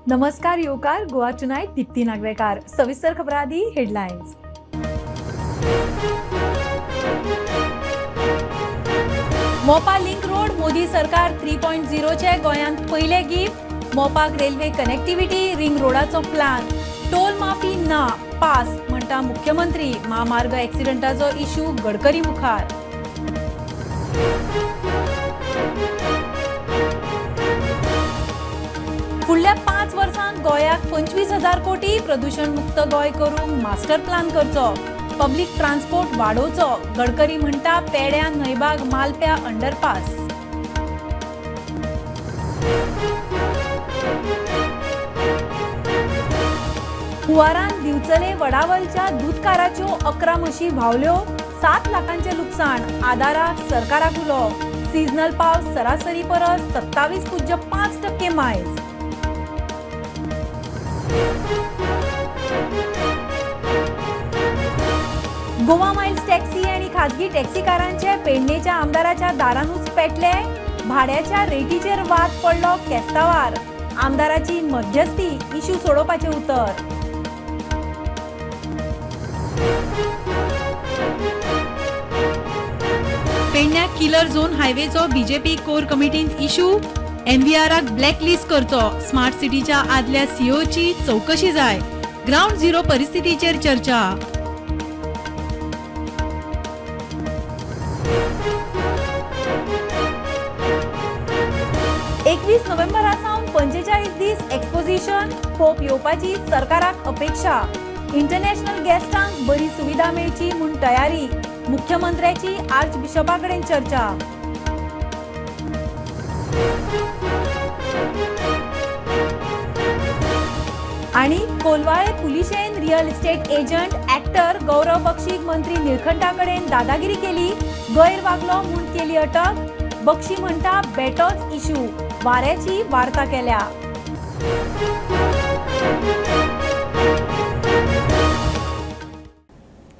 नमस्कार येवकार गोवा टुनायट दीप्ती नागवेकार. सविस्तर खबरां आदी headlines. Mopa link road Modi सरकार 3.0 चे गोंयांत पयले गिफ्ट. मोपाक रेल्वे कनेक्टिव्हिटी रिंग रोडाचो प्लान. टोल माफी ना पास म्हणटा मुख्यमंत्री. म्हामार्ग एक्सिडंटाचो इश्यू गडकरी मुखार. फुडल्या 5 वर्सांत गोंयाक 25,000 कोटी प्रदूषण मुक्त गोंय करूंक मास्टर प्लान करचो. पब्लीक ट्रान्सपोर्ट वाडोवचो. गडकरी म्हणटा पेड्या न्हंयबाग मालप्या अंडरपास. हुवारान दिवचले वडावलच्या दूदकाराच्यो 11 म्हशी व्हांवल्यो. 7 लाखांचें लुकसाण. आदाराक सरकाराक उलो. सिजनल पावस सरासरी परस 27.5% मायज. गोवा मायल्स टॅक्सी आणि खाजगी टॅक्सीकारांचे पेडणेच्या आमदाराच्या दारानूच पेटले. भाड्याच्या रेटीचेर वाद पडलो केस्तावार. आमदाराची मध्यस्थी इश्यू सोडोवपाचें उतर. पेडण्या किलर झोन हायवेचो बीजेपी कोर कमिटीन इश्यू. एमव्हीआराक ब्लॅकलिस्ट करचो. स्मार्ट सिटीच्या आदल्या सीओची चौकशी जाय. ग्राउंड झिरो परिस्थितीचेर चर्चा. एकवीस नोव्हेंबरा सावन 45 दीस एक्सपोजिशन. पोप येवपाची सरकाराक अपेक्षा. इंटरनॅशनल गेस्टांक बरी सुविधा मेळची म्हूण तयारी. मुख्यमंत्र्याची आर्च बिशपा कडेन चर्चा. आणि Colvale पुलिशेन real estate agent actor Gaurav बक्षीक मंत्री निळखंठा कडेन दादागिरी केली. गैर वागलो म्हूण केली अटक. बक्षी म्हणटा बेटोच इश्यू. वाऱ्याची वार्ता केल्या.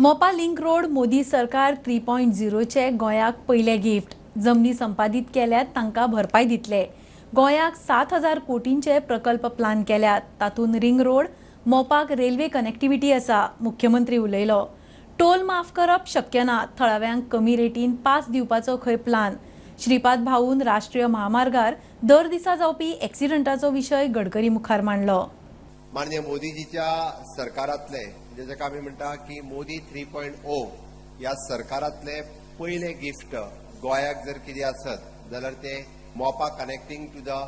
मोपा लिंक रोड मोदी सरकार 3.0 चे गोंयाक पयले गिफ्ट. जमनी संपादीत केल्यात तांकां भरपाय दितले. गोंयाक 7,000 कोटींचे प्रकल्प प्लान केल्यात. तातूंत रिंग रोड मोपाक रेल्वे कनेक्टिव्हिटी आसा. मुख्यमंत्री उलयलो. टोल माफ करप शक्य ना. थळाव्यांक कमी रेटीन पास दिवपाचो खंय प्लान. श्रीपाद भाऊन राष्ट्रीय म्हामार्गार दर दिसा जावपी एक्सिडंटाचो विशय गडकरी मुखार मांडलो. माननीय मोदीजीच्या सरकारांतले, म्हणजे जाका आमी म्हणटा की मोदी 3.0 ह्या सरकारांतले पयले गिफ्ट गोंयाक जर कितें आसत जाल्यार ते Mopa connecting to the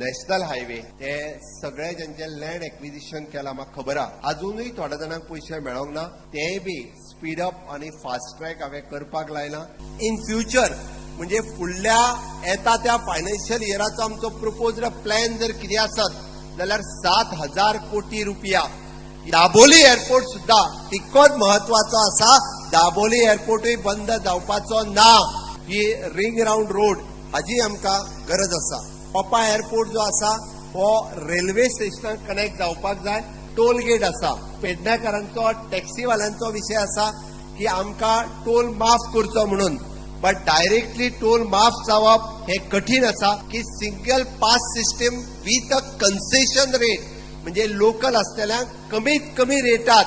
national highway. ते सगळे ज्यांचे लँड एक्विजिशन केला म्हाका खबर आहा, अजुनूय थोड्या जाणांक पयशे मेळोंक ना. तेय बी स्पीड अप आनी फास्ट ट्रॅक हांवें करपाक लायला. इन फ्युचर म्हणजे फुडल्या येता त्या फायनान्शियल इयराचो आमचो प्रपोज्ड प्लॅन जर कितें आसत जाल्यार 7,000 कोटी रुपया. दाबोली एअरपोर्ट सुद्धा तितकोच महत्वाचो आसा. दाबोली एअरपोर्टूय बंद जावपाचो ना. ही रिंग राउंड रोड हाजी आमकां गरज आसा. मोपा एअरपोर्ट जो आसा हो रेल्वे स्टेशनाक कनेक्ट जावपाक जाय. टोल गेट आसा. पेडण्याकारांचो टॅक्सीवाल्यांचो विशय आसा की आमकां टोल माफ करचो म्हणून, बट डायरेक्टली टोल माफ जावप हे कठीण आसा. की single pass system with a concession rate, म्हणजे लोकल आसतल्यांक कमीत कमी रेटात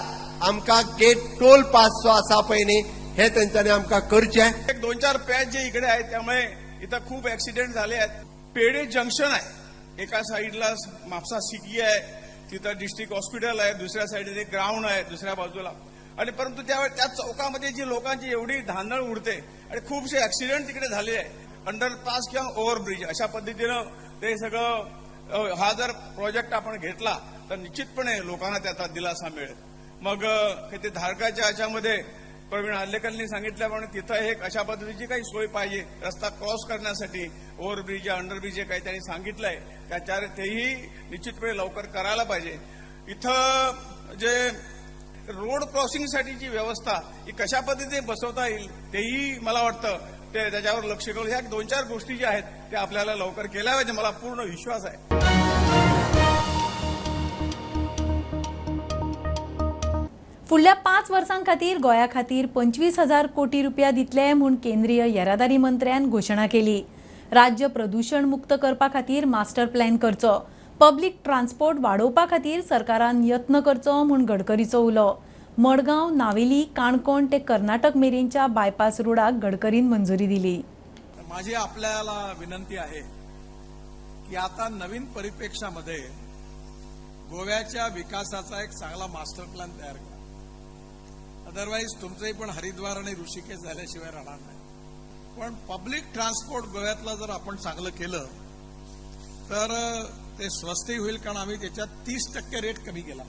आमकां गेट टोल पास जो आसा पळय न्ही, हे तेंच्यांनी आमकां करचें. एक 2-4 पॅच जे इकडे आहेत त्यामुळे इथं खूप ऍक्सिडेंट झाले आहेत. पेडे जंक्शन आहे, एका साईडला म्हापसा सिटी आहे, तिथं डिस्ट्रिक्ट हॉस्पिटल आहे, दुसऱ्या साईडने ग्राउंड आहे दुसऱ्या बाजूला. आणि परंतु त्या चौकामध्ये जी लोकांची एवढी धांदळ उडते आणि खूपसे ऍक्सिडेंट तिकडे झाले आहे. अंडरपास किंवा ओव्हरब्रिज अशा पद्धतीनं ते सगळं हा जर प्रोजेक्ट आपण घेतला तर निश्चितपणे लोकांना त्याचा दिलासा मिळेल. मग ते धारकाच्या याच्यामध्ये प्रवीण आर्लेकरांनी सांगितल्याप्रमाणे तिथं एक अशा पद्धतीची काही सोय पाहिजे रस्ता क्रॉस करण्यासाठी. ओव्हरब्रिज अंडरब्रिज जे काही त्यांनी सांगितलंय त्याच्यावर तेही निश्चितपणे लवकर करायला पाहिजे. इथं जे रोड क्रॉसिंगसाठीची व्यवस्था ही कशा पद्धतीने बसवता येईल तेही मला वाटतं ते त्याच्यावर लक्ष घालून ह्या 2-4 गोष्टी ज्या आहेत त्या आपल्याला लवकर केल्या पाहिजे. मला पूर्ण विश्वास आहे. फुडल्या 5 वर्सां खातीर गोंया खातीर 25,000 कोटी रुपया दितले म्हूण केंद्रीय येरादारी मंत्र्यान घोशणा केली. राज्य प्रदूषण मुक्त करपा खातीर मास्टर प्लॅन करचो. पब्लीक ट्रान्सपोर्ट वाडोवपा खातीर सरकारान यत्न करचो म्हूण गडकरीचो उलो. मडगांव, नावेली, काणकोण ते कर्नाटक मेरेनच्या बायपास रोडाक गडकरीन मंजुरी दिली. माझी आपल्याला विनंती आहे की आता नवीन परिप्रेक्ष्यामध्ये गोव्याच्या विकासाचा एक चांगला मास्टर प्लॅन तयार करा. अदरवाईज तुमचंही पण हरिद्वार आणि ऋषिकेश झाल्याशिवाय राहणार नाही. पण पब्लिक ट्रान्सपोर्ट गोव्यातलं जर आपण चांगलं केलं तर ते स्वस्तही होईल, कारण आम्ही त्याच्यात 30% रेट कमी केला.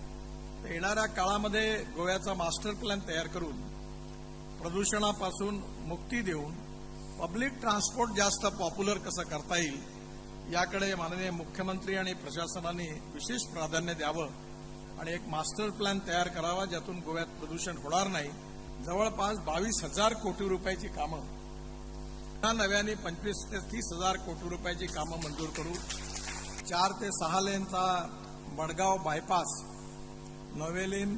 तर येणाऱ्या काळामध्ये गोव्याचा मास्टर प्लॅन तयार करून प्रदूषणापासून मुक्ती देऊन पब्लिक ट्रान्सपोर्ट जास्त पॉप्युलर कसं करता येईल याकडे माननीय मुख्यमंत्री आणि प्रशासनाने विशेष प्राधान्य द्यावं आणि एक मास्टर प्लॅन तयार करावा ज्यातून गोव्यात प्रदूषण होणार नाही. जवळपास 22,000 कोटी रुपयाची कामं नव्याने 25 ते 30,000 कोटी रुपयाची कामं मंजूर करू. 4 ते 6 लेनचा मडगाव बायपास, नवेलिन,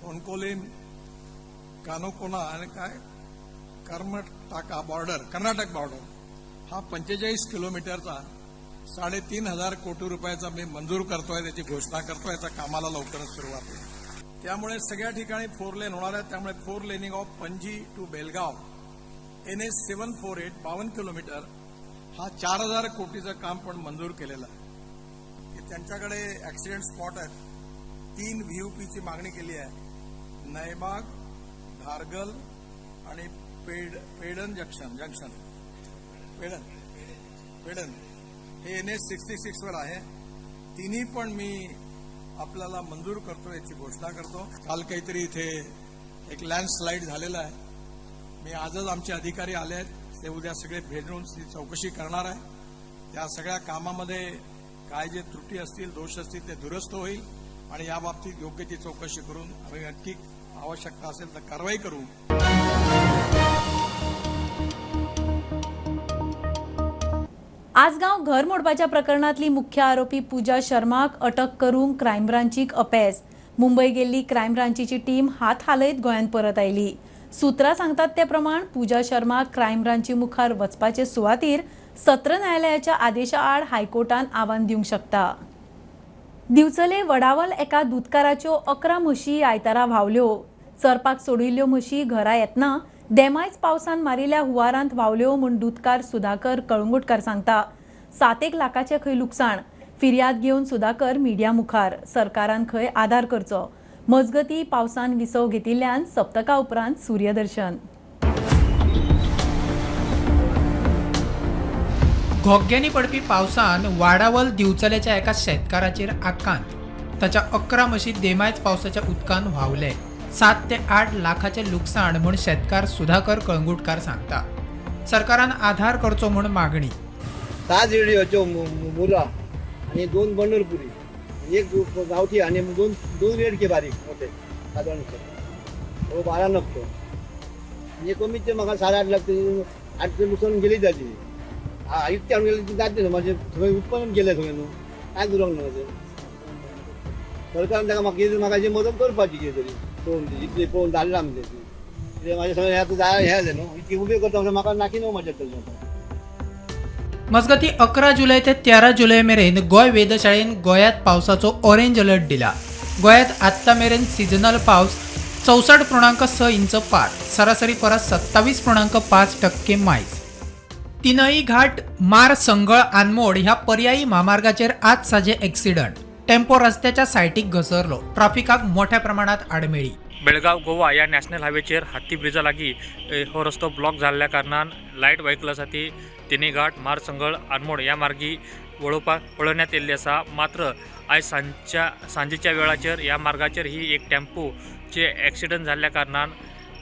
कोणकोलिन, कानोकोना आणि काय कर्मटाका बॉर्डर, कर्नाटक बॉर्डर हा 45 किलोमीटरचा 3,500 कोटी रुपयाचा मी मंजूर करतोय, त्याची घोषणा करतोय. याचा कामाला लवकरच सुरुवात होईल. त्यामुळे सगळ्या ठिकाणी 4 लेन होणार आहे. त्यामुळे 4 laning of Panaji to Belgaum NH 748 52 kilometre हा 4,000 कोटीचं काम पण मंजूर केलेलं आहे. की त्यांच्याकडे ऍक्सिडेंट स्पॉट आहेत. 3 व्हीयूपीची मागणी केली आहे. नयबाग, धारगल आणि पेडन जंक्शन पेडन पेडन हे NH 66 वर आहे. तिन्ही पण मी आपल्याला मंजूर करतो याची घोषणा करतो. काल काहीतरी इथे एक लँडस्लाईड झालेला आहे. मी आजच आमचे अधिकारी आले आहेत, ते उद्या सगळे भेटून ती चौकशी करणार आहे. त्या सगळ्या कामामध्ये काय जे त्रुटी असतील, दोष असतील ते दुरुस्त होईल आणि या बाबतीत योग्य ती चौकशी करून आम्ही नक्की आवश्यकता असेल तर कारवाई करू. आजगांव घर मोडपाच्या प्रकरणातली मुख्य आरोपी पूजा शर्माक अटक करूंक क्रायम ब्रांचीक अपेस. मुंबय गेल्ली क्रायम ब्रांचीची टीम हात हालयत गोंयांत परत आयली. सूत्रां सांगतात ते प्रमाण पूजा शर्मा क्रायम ब्रांची मुखार वचपाचे सुवातीर सत्र न्यायालयाच्या आदेशा आड हायकोर्टान आव्हान दिवंक शकता. दिवचले वडावल एका दुदकाराच्यो 11 म्हशी आयतारा व्हांवल्यो. चरपाक सोडिल्ल्यो म्हशी घरा येतना देमायच पावसान मारिल्ल्या हुवारांत व्हांवल्यो म्हूण दुदकार सुधाकर कळंगुटकर सांगता. 7-1 लाखाचें खंय लुकसाण. फिर्याद घेवन सुधाकर मिडिया मुखार. सरकारान खंय आदार करचो. मजगती पावसान विसव घेतिल्ल्यान सप्तका उपरांत सूर्यदर्शन. घोग्यांनी पडपी पावसान वाडावल दिवचल्याच्या एका शेतकाराचेर आकांत. ताच्या 11 म्हशी देमायच पावसाच्या उदकान व्हांवले. 7 ते 8 लाखाचे लुकसाण म्हूण शेतकार सुधाकर कळंगुटकार सांगता. सरकारान आधार करचो म्हूण मागणी. 7 रेडियोच्यो मुरा आनी 2 बंडलपुरी, एक गांवठी आनी 2 रेडके बारीक मोठे सादारण हो 12 नगतो म्हणजे कमीत ते म्हाका 8.5 लाख 8 लुकसाण गेली जाली. इतके हाडून गेले जातले न्हू, म्हाजें सगळें उत्पन्न गेलें सगळें न्हू, कांयच उरोंक ना म्हाजें. सरकारान ताका म्हाका कितें म्हाका मदत करपाची कितें तरी पळोवन ती इतली पळोवन धाडलां आमी तें कितें म्हाजें सगळें आतां जाय हें जालें न्हू, इतकी उबे करता म्हणल्यार म्हाका नाकी न्हू म्हाजें जातलें. मजगती 11 जुलय ते 13 जुलय मेरेन गोंय वेधशाळेन गोंयांत पावसाचो ऑरेंज अलर्ट दिला. गोंयांत आत्तां मेरेन सिजनल पावस 64.6 इंच पार, सरासरी परस 27.5% मायज. तिनई घाट मार संगळ आनमोड ह्या पर्यायी म्हामार्गाचेर आज साजे एक्सिडंट. टेम्पो रस्त्याच्या सायटीक घसरलो. ट्राफिकाक मोठ्या प्रमाणात आडमेळी. बेळगाव गोवा ह्या नॅशनल हायवेचेर हात्ती ब्रिजा लागीं हो रस्तो ब्लॉक जाल्ल्या कारणान लायट व्हेकल आसा ती तिनी घाट मार संगळ आनमोड ह्या मार्गी वळोवण्यात येयल्ली आसा. मात्र आयज सांजेच्या वेळाचेर ह्या मार्गाचेर ही एक टेम्पोचे एक्सिडंट जाल्ल्या कारणान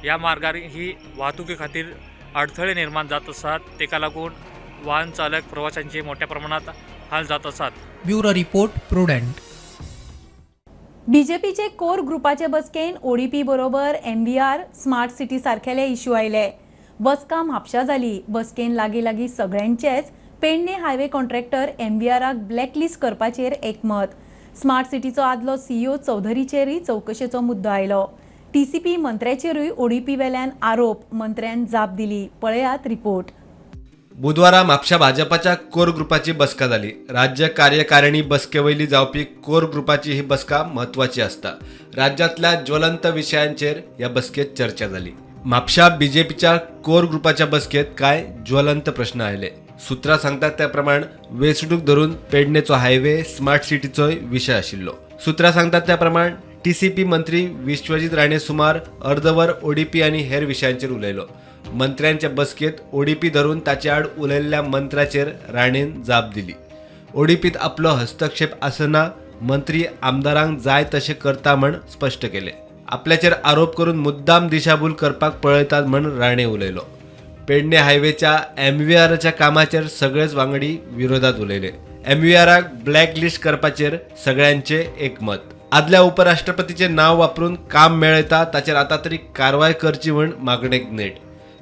ह्या मार्गार ही वाहतुकी खातीर अडथळे निर्माण जात आसात. ताका लागून वाहन चालक प्रवाशांचे मोठ्या प्रमाणात हाल जात आसात. Bureau report, Prudent. बीजेपीचे कोर ग्रुपाचे बसकेन ओडीपी बरोबर एमव्हीआर स्मार्ट सिटी सारखेले इश्यू आयले. बसका म्हापशा जाली. बसकेन लागीं लागीं सगळ्यांचेच पेडणे हायवे कॉन्ट्रॅक्टर एमव्हीआराक ब्लॅकलिस्ट करपाचेर एकमत. स्मार्ट सिटीचो आदलो सीईओ चौधरीचेरूय चवकशेचो मुद्दो आयलो. टीसीपी मंत्र्याचेरूय ओडीपी वेल्यान आरोप, मंत्र्यान जाप दिली. पळयात रिपोर्ट. बुधवारा म्हापशा भाजपाच्या कोर ग्रुपाची बसका जाली. राज्य कार्यकारिणी बसके वयली जावपी कोर ग्रुपाची ही बसका म्हत्वाची आसता. राज्यांतल्या ज्वलंत विशयांचेर ह्या बसकेत चर्चा जाली. म्हापशा बीजेपीच्या कोर ग्रुपाच्या बसकेत कांय ज्वलंत प्रश्न आयले. सूत्रां सांगतात त्या प्रमाण वेंचणूक धरून पेडणेचो हायवे, स्मार्ट सिटीचोय विशय आशिल्लो. सूत्रां सांगतात त्या प्रमाण टीसीपी मंत्री विश्वजीत राणे सुमार अर्दवर ओडीपी आनी हेर विशयांचेर उलयलो. मंत्र्यांच्या बसकेत ओडीपी धरून ताचे आड उलयल्ल्या मंत्र्याचेर राणेन जाप दिली. ओडीपीत आपलो हस्तक्षेप आसना, मंत्री आमदारांक जाय तशें करता म्हण स्पश्ट केले. आपल्याचेर आरोप करून मुद्दाम दिशाभूल करपाक पळयतात म्हण राणे उलयलो. पेडणे हायवेच्या एमव्हीआराच्या कामाचेर सगळेच वांगडी विरोधात उलयले. एमव्हीआराक ब्लॅक लिस्ट करपाचेर सगळ्यांचे एकमत. आदल्या उपराष्ट्रपतीचे नाव वापरून काम मेळयता ताचेर आतां तरी कारवाय करची म्हण मागणेक नेट.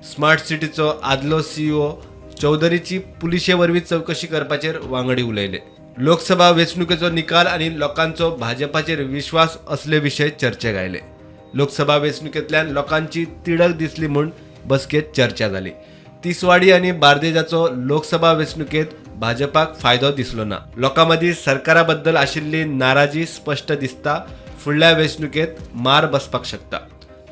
स्मार्ट सिटीचो आदलो सीईओ चौधरीची पुलिशे वरवीं चवकशी करपाचेर वांगडी उलयले. लोकसभा वेंचणुकेचो निकाल आनी लोकांचो भाजपाचेर विश्वास असले विशय चर्चेक आयले. लोकसभा वेंचणुकेंतल्यान लोकांची तिडक दिसली म्हूण बसकेत चर्चा जाली. तिसवाडी आनी बार्देजाचो लोकसभा वेंचणुकेत भाजपाक फायदो दिसलो ना. लोकां मदीं सरकारा बद्दल आशिल्ली नाराजी स्पश्ट दिसता. फुडल्या वेंचणुकेत मार बसपाक शकता.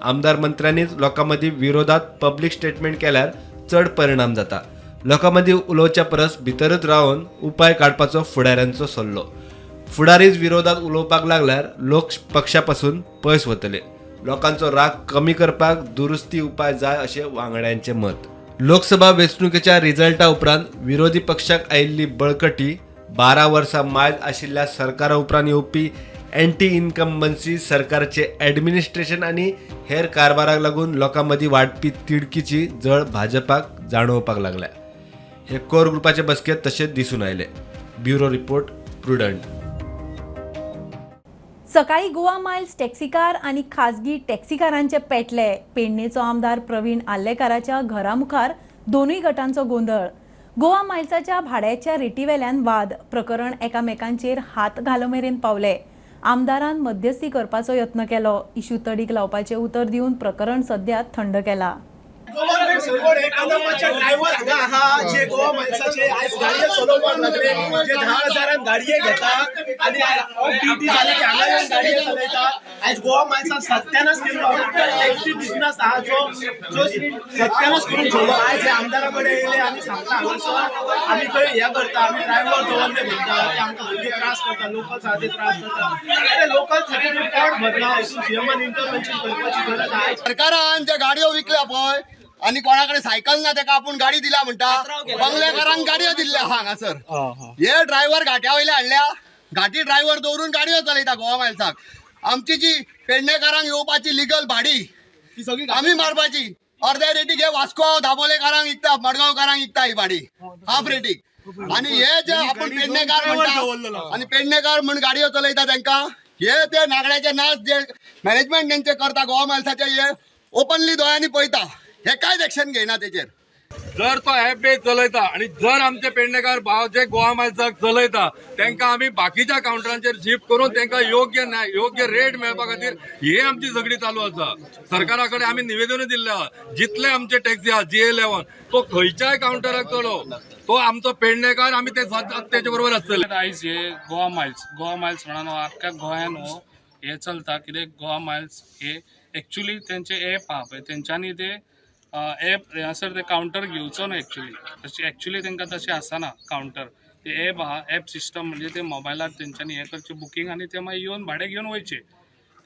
आमदार मंत्र्यांनीच लोकां मदीं विरोधात पब्लीक स्टेटमेंट केल्यार चड परिणाम जाता. लोकां मदीं उलोवच्या परस भितरच रावन उपाय काडपाचो फुडाऱ्यांचो सल्लो. फुडारीच विरोधात उलोवपाक लागल्यार लोक पक्षा पासून पयस वतले. लोकांचो राग कमी करपाक दुरुस्ती उपाय जाय अशें वांगड्यांचें मत. लोकसभा वेंचणुकेच्या रिजल्टा उपरांत विरोधी पक्षाक आयिल्ली बळकटी, 12 वर्सां मायज आशिल्ल्या सरकारा उपरांत येवपी एंटी इन्कम्बन्सी सरकारचे ॲडमिनिस्ट्रेशन आनी हेर कारभाराक लागून लोकां मदीं वाडपी तिडकीची जळ भाजपाक जाणवपाक लागल्या. हे कोर ग्रुपाचे बसकेत तशेंच दिसून आयले. Bureau report, Prudent. सकाळी गोवा मायल्स टॅक्सीकार आनी खाजगी टॅक्सीकारांचे पेटले. पेडणेचो आमदार प्रवीण आर्लेकाराच्या घरा मुखार दोनूय गटांचो गोंदळ. गोवा मायल्साच्या भाड्याच्या रेटीवेल्यान वाद. प्रकरण एकामेकांचेर हात घालो मेरेन पावले. आमदारान मध्यस्थी करपाचो यत्न केलो. इशू तडीक लावपाचें उतर दिवन प्रकरण सध्या थंड केला. ड्रायव्हर हांगा आहा जे गोवा मायल्साचे आयज गाडये चलोवपाक लागले, जे 10,000 गाडये घेता आनी ऑफ ड्युटी जाले की हांगा येवन गाडये चलयता. आयज गोवा मायल्सान सत्यानाश केल्लो, टॅक्सी बिझनस आहा जो जो सत्यानाश करून ठेवलो. आयज हे आमदारा कडेन येयले आनी सांगता हांगासर आमी थंय हे करता, आमी ड्रायव्हर दवरले म्हणटा, ते आमकां भुरगे त्रास करता, लोकल्स आहा ते त्रास करता. अरे लोकल्स खातीर पोट भरना, हितून सीएमान इंटरवेन्शन करपाची गरज आहा. सरकारान जे गाडयो विकल्या पळय आनी कोणा कडेन सायकल ना तेका आपूण गाडी दिल्या म्हणटा, बंगलेकारांक गाडयो दिल्ले आहा हांगासर. हे ड्रायव्हर घाट्या वयले हाडल्या, घाटी ड्रायव्हर दवरून गाडयो चलयता गोवा मायल्साक. आमची जी पेडणेकारांक येवपाची लिगल भाडी आमी मारपाची, अर्ध्या रेटीक हे वास्को दाबोलेकारांक विकता, मडगांवकारांक विकता ही भाडी हाफ रेटीक. आनी हे जे आपूण पेडणेकार म्हणटा आनी पेडणेकार म्हण गाडयो चलयता तेंकां, हे ते नागड्याचे नाच जे मॅनेजमेंट तेंचे करता गोवा मायल्साचे, हे ओपनली दोळ्यांनी पळयता, हे कांयच एक्शन घेयना तेचेर. जर तो ऍप बेस चलयता आणि जर आमचे पेडणेकार भाव जे गोवा मायल्साक चलयता तेंका आमी बाकीच्या कावंटरांचेर शिफ्ट करून तेंका योग्य न्याय, योग्य रेट मेळपा खातीर हे आमची झगडी चालू आसा. सरकारा कडेन आमी निवेदनूय दिल्लें आहा, जितले आमचे टॅक्सी आहा GA 11 तो खंयच्याय कावंटराक चलो तो आमचो पेडणेकार, आमी ते तेचे बरोबर आसतले. आयज हे गोवा मायल्स, गोवा मायल्स म्हणून आख्ख्या गोंयान हो हे चलता. कित्याक गोवा मायल्स हे एक्चुली तेंचे एप आहा पळय, तेंच्यांनी ते एप हांगासर ते कावंटर घेवचो न्हू एक्चुली, तशें एक्चुली तेंकां तशें आसना कावंटर. ते एप आहा, एप सिस्टम म्हणजे ते मोबायलार तेंच्यांनी हें करचें बुकींग आनी ते मागीर येवन भाडें घेवन वयचें.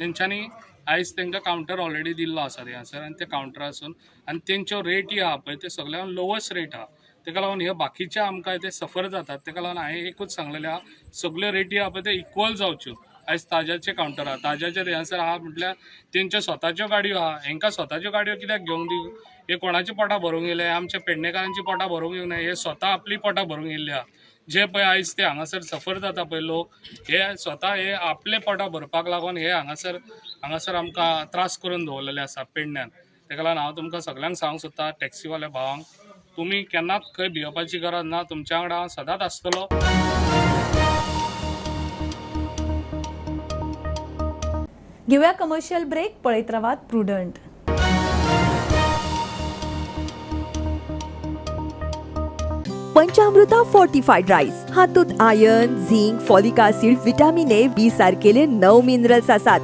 तेंच्यांनी आयज तेंकां कावंटर ऑलरेडी दिल्लो आसा हांगासर आनी ते कावंटरासून आनी तेंच्यो रेटी आहा पळय ते सगळ्यान लोवस्ट रेट आहा. तेका लागून हे बाकीचे आमकां ते सफर जातात. तेका लागून हांवें एकूच सांगलेलें आहा, सगल्यो रेटी आहा पळय ते इक्वल जावच्यो. आयज ताज्याचे कावंटर आहा, ताज्याचे हांगासर आहा म्हटल्यार तेंच्यो स्वताच्यो गाडयो आहा. हेंकां स्वताच्यो गाडयो कित्याक घेवंक दी? हे कोणाची पोटां भरूंक येयले? आमच्या पेडणेकारांची पोटां भरूंक येवंक ना, हे स्वता आपली पोटां भरूंक येयल्ले आहा. जे पळय आयज ते हांगासर सफर जाता पळय लोक, हे स्वता हे आपले पोटां भरपाक लागून हे हांगासर हांगासर आमकां त्रास करून दवरलेले आसा पेडण्यान. तेका लागून हांव तुमकां सगल्यांक सांगूंक सोदता, टॅक्सीवाले भावांक, तुमी केन्नाच खंय भियोवपाची गरज ना, तुमच्या वांगडा हांव सदांच आसतलो. घेवया कमर्शियल ब्रेक. पळयत रावात प्रुडंट. पंचामृता फोर्टिफाईड रायस. हातूंत iron, zinc, folic acid, vitamin A, B सारकेले 9 मिनरल्स आसात.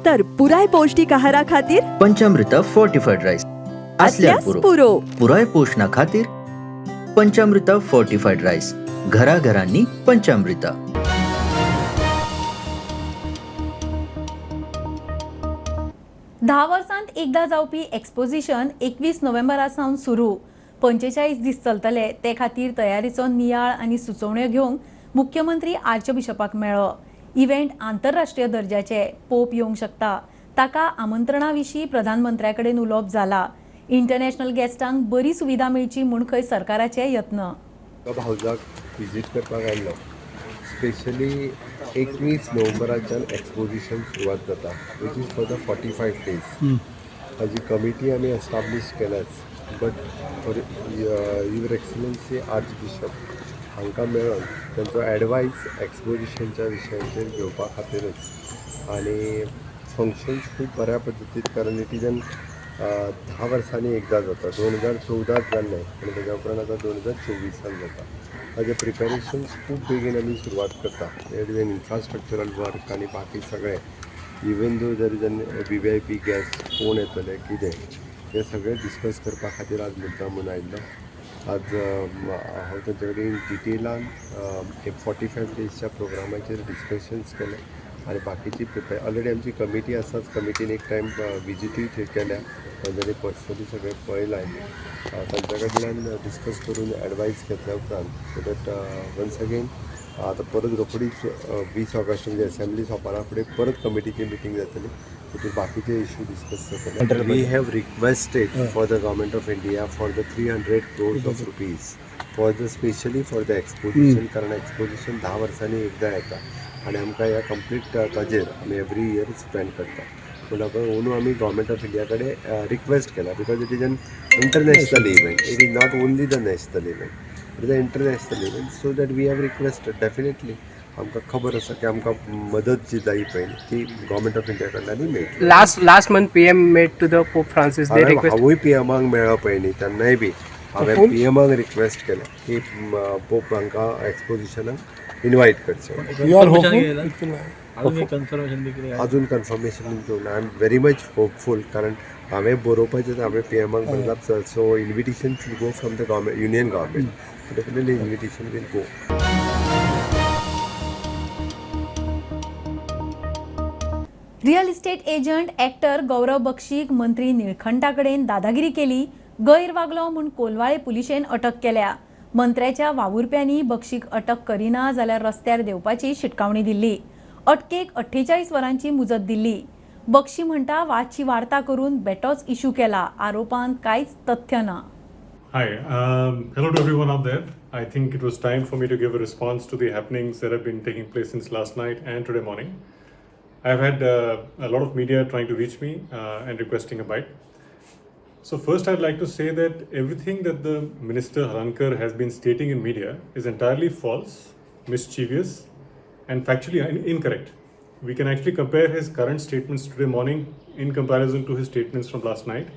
तर पुराय पौष्टिक आहारा खातीर पंचामृता फोर्टिफाईड रायस असल्यास पुरो. पुराय पोषणा खातीर पंचामृता फोर्टिफाईड रायस, घराघरांनी पंचामृता. 10 वर्सांत एकदा जावपी एक्सपोजिशन 21 नोव्हेंबरा सावन सुरू. 45 दीस चलतले. ते खातीर तयारीचो नियाळ आनी सुचोवण्यो घेवंक मुख्यमंत्री आर्चबिशपाक मेळ्ळो. इव्हेंट आंतरराष्ट्रीय दर्जाचे, पोप येवंक शकता, ताका आमंत्रणा विशीं प्रधानमंत्र्या कडेन उलोवप जाला. इंटरनॅशनल गेस्टांक बरी सुविधा मेळची म्हूण खंय सरकाराचे यत्न. हावजाक विजीट करपाक आयलो. स्पेशली 21 नोव्हेंबराच्यान एक्सपोजिशन सुरवात जाता, which is for the 45 days. ताजी कमिटी आमी establish केल्याच, but for your excellency archbishop हांकां मेळोन तांचो एडवायस एक्सपोजिशनच्या विशयांचेर घेवपा खातीरच. आनी फंक्शन्स खूब बऱ्या पद्दतीन, कारण it is an 10 वर्सांनी एकदां जाता. 2014 जाल्लें आनी ताज्या उपरांत आतां 2024 जाता. ताजें प्रिपेरेशन्स खूब बेगीन आमी सुरवात करता. It is an infrastructural work आनी बाकी सगळें, even though there is an VVIP guest कोण येतले कितें हें सगळें डिस्कस करपा खातीर आज मुद्दाम म्हूण आयिल्लो. आज हांव तांचे कडेन डिटेलान 45 डेजच्या प्रोग्रामाचेर डिस्कशन्स केलें आनी बाकीची प्रिपेर ऑलरेडी आमची कमिटी आसाच. कमिटीन एक टायम विजिटूय थंय केल्या, तांच्यांनी पर्सनली सगळें पळयलां. तांच्या कडल्यान डिस्कस करून एडवायस घेतल्या उपरांत सो that once again आतां परत रोखडीच 20 ऑगस्ट म्हणजे असेंब्ली सोंपना फुडें परत कमिटीची मिटींग जातली, तितून बाकीचे इश्यू डिस्कस जातले. We have requested for the government of India for the 300 crores of rupees for the specially for the exposition, कारण एक्सपोजिशन 10 वर्सांनी एकदां येता आनी आमकां ह्या कंप्लीट ताजेर आमी एवरी इयर स्पेंड करता. पूण अंदू आमी गव्हर्मेंट ऑफ इंडिया कडेन रिक्वेस्ट केला, because it is an international event. It is not only the national event, it is an international event. So that we have requested. Definitely आमकां खबर आसा की आमकां मदत जी जाय पळय ती गव्हर्मेंट ऑफ इंडिया कडल्यानूय मेळटली. Last month PM met to the Pope Francis. They request हांवूय पीएमाक मेळ्ळो पळय न्ही, तेन्नाय बी हांवें पीएमाक रिक्वेस्ट केलें की पोप हांकां एक्सपोजिशनाक इनवायट करचें. अजून कन्फर्मेशन घेवना. I am very much hopeful, कारण हांवें बरोवपाचें हांवें पीएमाक बरयलां. So invitation should go from the government, union government. Definitely invitation will go. Real estate agent actor Gaurav बक्षीक मंत्री निळखंठा कडेन दादागिरी केली, गैर वागलो म्हूण कोलवाळे पुलिशेन अटक केल्या. मंत्र्याच्या वावुरप्यांनी बक्षीक अटक करिना जाल्यार रस्त्यार देंवपाची शिटकावणी दिल्ली. अटकेक 48 वरांची मुजत दिल्ली. बक्षी म्हणटा वादची वार्ता करून बेटोच इश्यू केला, आरोपांत कांयच तथ्य ना. Hi, hello to everyone out there. I think it was time for me to give a response to the happenings that have been taking place since last night and today morning. I've had a lot of media trying to reach me and requesting a bite. So first I'd like to say that everything that the Minister Halarnkar has been stating in media is entirely false, mischievous and factually incorrect. We can actually compare his current statements today morning in comparison to his statements from last night,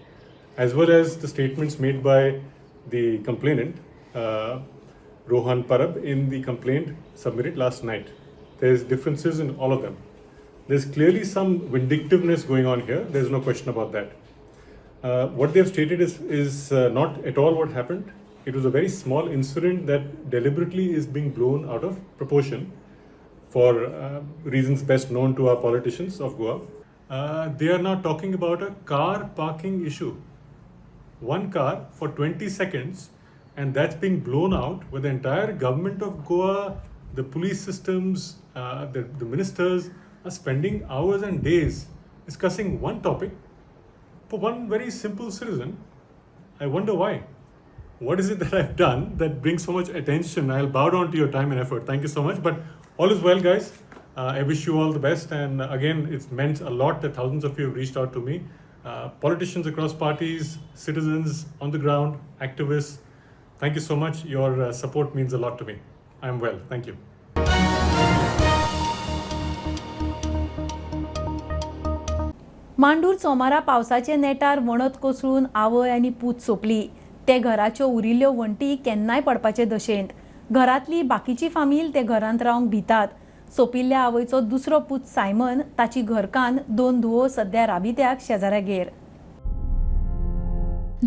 as well as the statements made by the complainant, Rohan Parab, in the complaint submitted last night. There's differences in all of them. There's clearly some vindictiveness going on here. There's no question about that. What they've stated is not at all what happened. It was a very small incident that deliberately is being blown out of proportion for reasons best known to our politicians of Goa. They are now talking about a car parking issue. One car for 20 seconds, and that's being blown out with the entire government of Goa, the police systems, the ministers are spending hours and days discussing one topic for one very simple citizen. I wonder why. What is it that I've done that brings so much attention? I'll bow down to your time and effort. Thank you so much. But all is well, guys. I wish you all the best. And again, it's meant a lot that thousands of you have reached out to me. Politicians across parties, citizens on the ground, activists. Thank you so much. Your support means a lot to me. I'm well. Thank you. Mandur सोमारा पावसाचे नेटार वणत कोसळून आवय आनी पूत सोंपली. ते घराच्यो उरिल्ल्यो वण्टी केन्नाय पडपाचे दशेंत. घरांतली बाकीची फामील ते घरांत रावंक भितात. सोंपिल्ल्या आवयचो दुसरो पूत सायमन, ताची घरकान्न, 2 धुवो सध्या राबित्याक शेजाऱ्यागेर.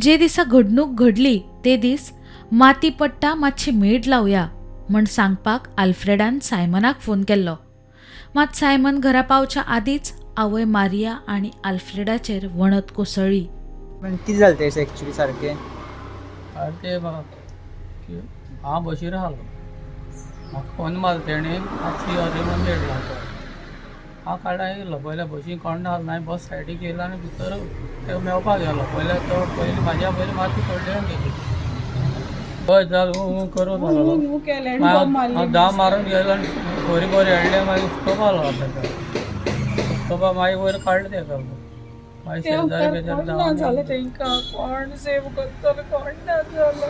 जे दिसा घडणूक घडली ते दीस माती पडटा मातशी मेड लावया म्हण सांगपाक आल्फ्रेडान सायमनाक फोन केल्लो. मात सायमन घरा पावच्या आदींच आवय मारिया आनी आल्फ्रेडाचेर वणत कोसळ्ळी. कितें जालें तें एक्चुअली सारकें? सारकें हांव बशीर आसलो, म्हाका फोन मारलो तेणें मातशी अरे म्हण मेड लावपाक. हांव काडा येयलो, पयल्या बशी कोण ना आसलो, हांवें बस सायडीक येयलो आनी भितर ते मेवपाक गेलो. पयल्या तो पयलीं म्हाज्या पयलीं माती पडली आनी तेजी हय जाल ऊं करून हांव धांव मारून गेलो आनी बरी बरी हाडले. मागीर उस्तोपा तेका, उस्तोपा मागीर वयर काडले तेका. मागीर शेजारी बेजारी ना जालें तेंकां, कोण सेव करतलो कोण ना जालो.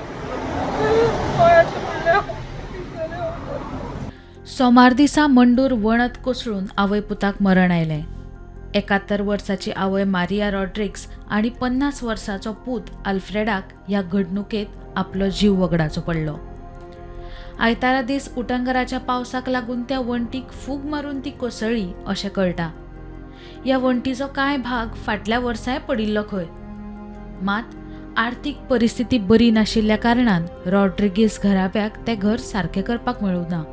सोमार दिसा मंडूर वणत कोसळून आवय पुताक मरण आयलें. 71 वर्साची आवय मारिया रॉड्रिग्स आनी 50 वर्साचो पूत आल्फ्रेडाक ह्या घडणुकेंत आपलो जीव वगडाचो पडलो. आयतारा दीस उटंगराच्या पावसाक लागून त्या वण्टीक फूग मारून ती कोसळ्ळी अशें कळटा. ह्या वण्टीचो कांय भाग फाटल्या वर्साय पडिल्लो खंय. मात आर्थीक परिस्थिती बरी नाशिल्ल्या कारणान रॉड्रिगीस घराब्याक तें घर सारकें करपाक मेळूं ना.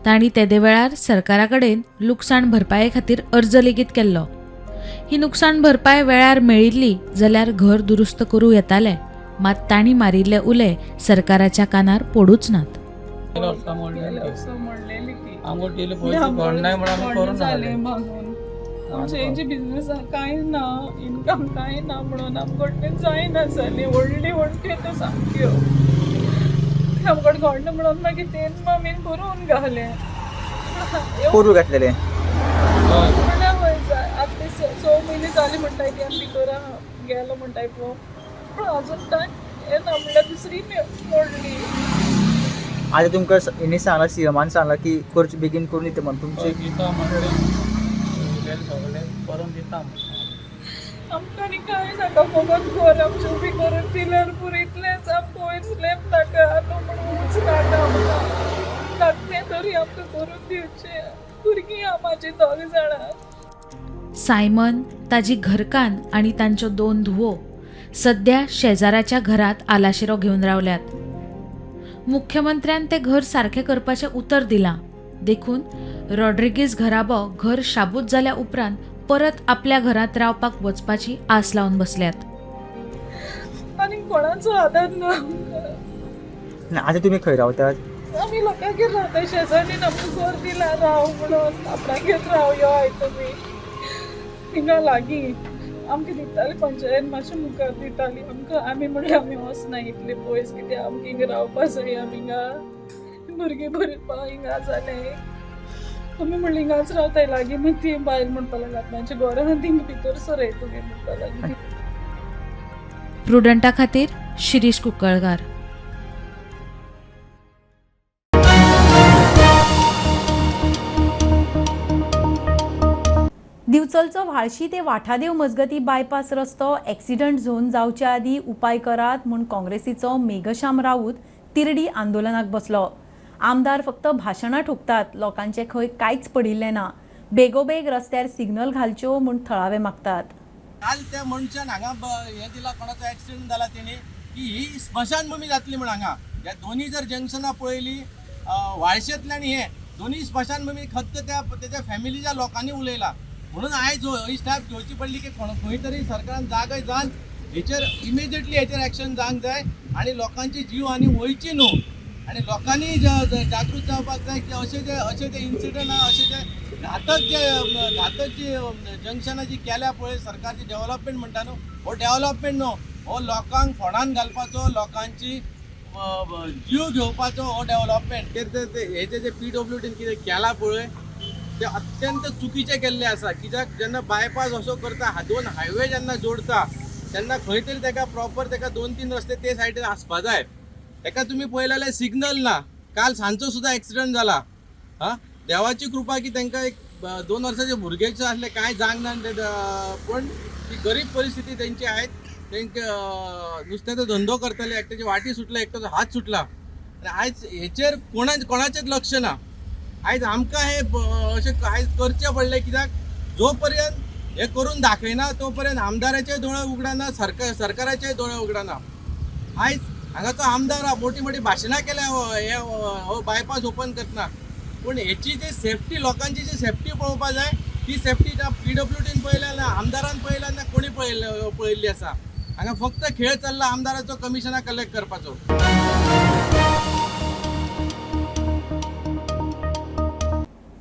तांणी तेदे वेळार सरकारा कडेन लुकसाण भरपाये खातीर अर्ज लेगीत केल्लो. ही नुकसाण भरपाय वेळार मेळिल्ली जाल्यार घर दुरुस्त करूं येतालें. मात तांणी मारिल्ले उले सरकाराच्या कानार पडूच नात. आमचे बिझनेस कांय ना, इनकम कांय ना म्हणून आमकां जायना जालें. व्हडली वण्टी आतां सामक्यो आमकां घडना म्हणून मागीर तेन मामीन बरोवन घालें. पोरू घातलेलें म्हणल्यार आतां 6 म्हयने जाले म्हणटाय ती आमी भितर गेलो म्हणटाय पळय, पूण अजून कांय येना म्हणल्यार दुसरी मोडली. आतां तुमकां हेणी सांगलां, सीएमान सांगलां की करचे बेगीन करून दिता म्हण तुमचे दिता म्हणलें सगळें करून दिता. आमकां आनी कांय नाका, फकत घर आमचें उबी करून दिल्यार पुरो, इतलेंच. आमकां वयर स्लॅब नाका, न्हू म्हण उंच नाका, आमकां धाकटें तरी आमकां करून दिवचें. भुरगीं आहा म्हाजी 2 जाणां. सायमन, ताजी घरकान्न आनी तांच्यो 2 धुवो सध्या शेजाराच्या घरांत आलाशिरो घेवन रावल्यात. मुख्यमंत्र्यान तें घर सारकें करपाचें उतर दिलां देखून रॉड्रिगीस घराबो घर शाबूत जाल्या उपरांत परत आपल्या घरांत रावपाक वचपाची आस लावन बसल्यात. आनी कोणाचो आदार ना. आतां तुमी खंय रावतात? आमी लोकांगेर रावता. शेजाऱ्यांनी आमकां घर दिलां राव म्हणून, आपणागेर राव यो तुमी हिंगा लागीं. आमकां दिताली पंचायत मातशें मुखार दिताली आमकां. आमी म्हणलें आमी वचना इतले पयस, कित्याक आमकां हिंगा रावपा जाय, आमी हिंगा भुरगीं भरपा हिंगा जालें. आमी म्हणलें हिंगाच रावताय लागीं. मागीर ती बायल म्हणपाक लागली आपणाच्या घरान थिंगा भितर सराय तुमी म्हणपाक लागली. प्रुडंटा खातीर शिरीष कुंकळकार. दिवचलचो व्हाळशी ते वाठादेव मजगती बायपास रस्तो एक्सिडंट झोन जावचे आदीं उपाय करात म्हूण काँग्रेसीचो मेघश्याम राऊत तिरडी आंदोलनाक बसलो. आमदार फक्त भाशणां ठोकतात, लोकांचें खंय कांयच पडिल्लें ना. बेगोबेग रस्त्यार सिग्नल घालच्यो म्हूण थळावे मागतात. काल त्या मनशान हांगा हें दिला, कोणाचो एक्सिडंट जाला तेणी, की ही स्मशानभूमी जातली म्हण. हांगा ह्या दोनी जर जंक्शनां पळयली, व्हाळशेंतल्यान हे दोनी स्मशानभूमी खत त्या तेच्या फॅमिलीच्या लोकांनी उलयला. म्हणून आयज ही स्टेप घेवची पडली की खंय तरी सरकारान जागय जावन हेचेर इमिजिएटली हेचेर एक्शन जावंक जाय आनी लोकांची जीव आनी वयची न्हू. आनी लोकांनी जागृत जावपाक जाय की अशे जे इन्सिडंट आहा, अशे जे घातक जी जंक्शनां जी केल्या पळय सरकारची डेव्हलपमेंट म्हणटा न्हू, हो डेव्हलपमेंट न्हू, हो लोकांक फोंडान घालपाचो, लोकांची जीव घेवपाचो हो डेव्हलपमेंट. हेजे जे PWDन कितें केलां पळय ते अत्यंत चुकीचें केल्लें आसा. कित्याक जेन्ना बायपास असो करता, दोन हायवे जेन्ना जोडता तेन्ना खंय तरी तेका प्रॉपर तेका 2-3 रस्ते ते सायडीन आसपा जाय. तेका तुमी पळयले जाल्यार सिग्नल ना. काल सांजचो सुद्दां एक्सिडंट जाला. हा, देवाची कृपा की तांकां एक 2 वर्साचे भुरगेचे आसले, कांय जावंक ना, पण ती गरीब परिस्थिती तेंची आहेत. तांकां नुस्त्याचो धंदो करताले, एकट्याची वाटी सुटल्या, एकट्याचो हात सुटला. आनी आयज हेचेर कोणाचेच लक्ष ना. आयज आमकां हे अशें आयज करचें पडलें, कित्याक जो पर्यंत हे करून दाखयना तो पर्यंत आमदाराचे दोळे उगडना, सरकाराचे दोळे उगडना. आयज हांगाचो आमदार मोठी मोठी भाशणां केल्या हे हो बायपास ओपन करतना, पूण हेची जी सेफ्टी, लोकांची जी सेफ्टी पळोवपा जाय ती सेफ्टी ना पीडब्ल्यूडीन पळयल्या ना आमदारान पळयल्या ना कोणी पळयल्ली आसा. हांगा फक्त खेळ चल्ला आमदाराचो कमिशनां कलेक्ट करपाचो.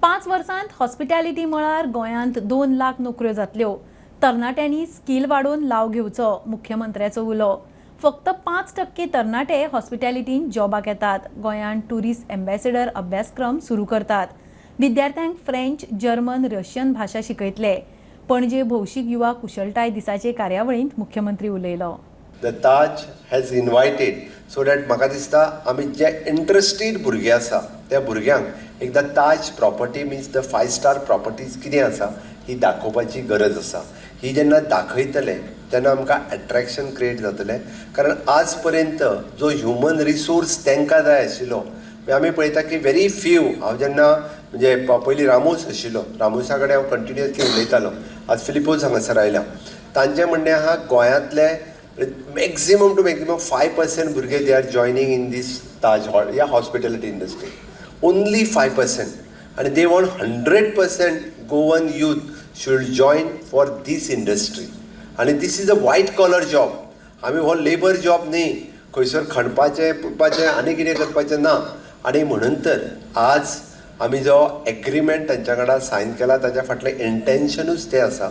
पांच वर्सांत हॉस्पिटॅलिटी मळार गोंयांत 2 लाख नोकऱ्यो जातल्यो. तरणाट्यांनी स्कील वाडोवन लाव घेवचो, मुख्यमंत्र्याचो उलो. फक्त 5% तरणाटे हॉस्पिटॅलिटीन जॉबाक येतात. गोंयांत ट्युरिस्ट एम्बॅसेडर अभ्यासक्रम सुरू करतात. विद्यार्थ्यांक फ्रेंच, जर्मन, रशियन भाशा शिकयतले. पणजे भौशीक युवा कुशळटाय दिसाचे कार्यावळींत मुख्यमंत्री उलयलो. The Taj has invited so that म्हाका दिसता आमी जे इंट्रस्टेड भुरगे आसा त्या भुरग्यांक एकदां Taj property means the 5 star properties कितें आसा ही दाखोवपाची गरज आसा. ही जेन्ना दाखयतले तेन्ना आमकां एट्रेक्शन क्रिएट जातलें. कारण आज पर्यंत जो ह्युमन रिसोर्स तांकां जाय आशिल्लो आमी पळयता की व्हेरी फ्यू. हांव जेन्ना म्हणजे पयलीं रामोस आशिल्लो, रामोसा कडेन हांव कंटिन्युअसली उलयतालो. आज फिलिपोज हांगासर आयला. तांचें म्हणणें आहा गोंयांतले मॅक्झिमम टू मॅक्झिमम 5% भुरगे they are joining in this Taj ह्या हॉस्पिटॅलिटी इंडस्ट्री, ओन्ली 5%. आनी they want 100% Goan youth should join for this industry. आनी this is a white collar job. आमी हो लेबर जॉब न्ही, खंयसर खणपाचें पुरपाचें आनी कितें करपाचें ना. आनी म्हणून तर आज आमी जो एग्रीमेंट तांच्या कडेन सायन केला ताच्या फाटलें इंटेन्शनूच तें आसा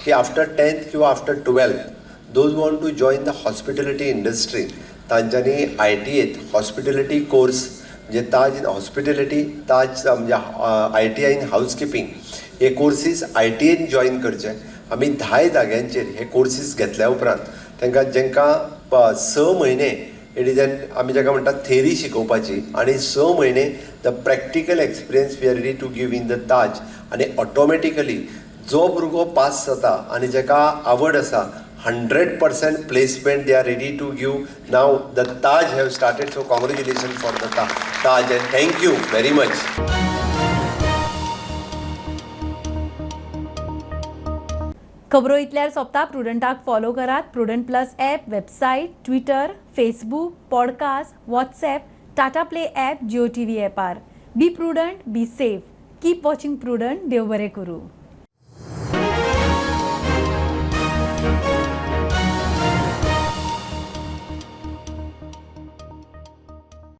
की आफ्टर 10th किंवा after 12th those want to join the hospitality industry तांच्यांनी ITAत हॉस्पिटॅलिटी कोर्स म्हणजे ताज इन हॉस्पिटॅलिटी, ताज म्हणजे ITI in housekeeping हे कोर्सीस ITAन जॉयन करचे. आमी 10 जाग्यांचेर हे कोर्सीस घेतल्या उपरांत तांकां जेंकां 6 म्हयने it is an आमी जाका म्हणटात थेरी शिकोवपाची आनी 6 म्हयने the practical experience we are ready to give in the Taj. आनी ऑटोमॅटिकली जो भुरगो पास जाता आनी जाका आवड आसा 100% placement they are ready to give. Now the Taj have started, so congratulations for the Taj and thank you very much. खबरो इतल्यार सोंपता. प्रुडंटाक फॉलो करात. Prudent plus app, website, Twitter, Facebook, podcast, WhatsApp, Tata Play app, Jio TV ॲपार. Be prudent, be safe, keep watching Prudent. देव बरें करूं.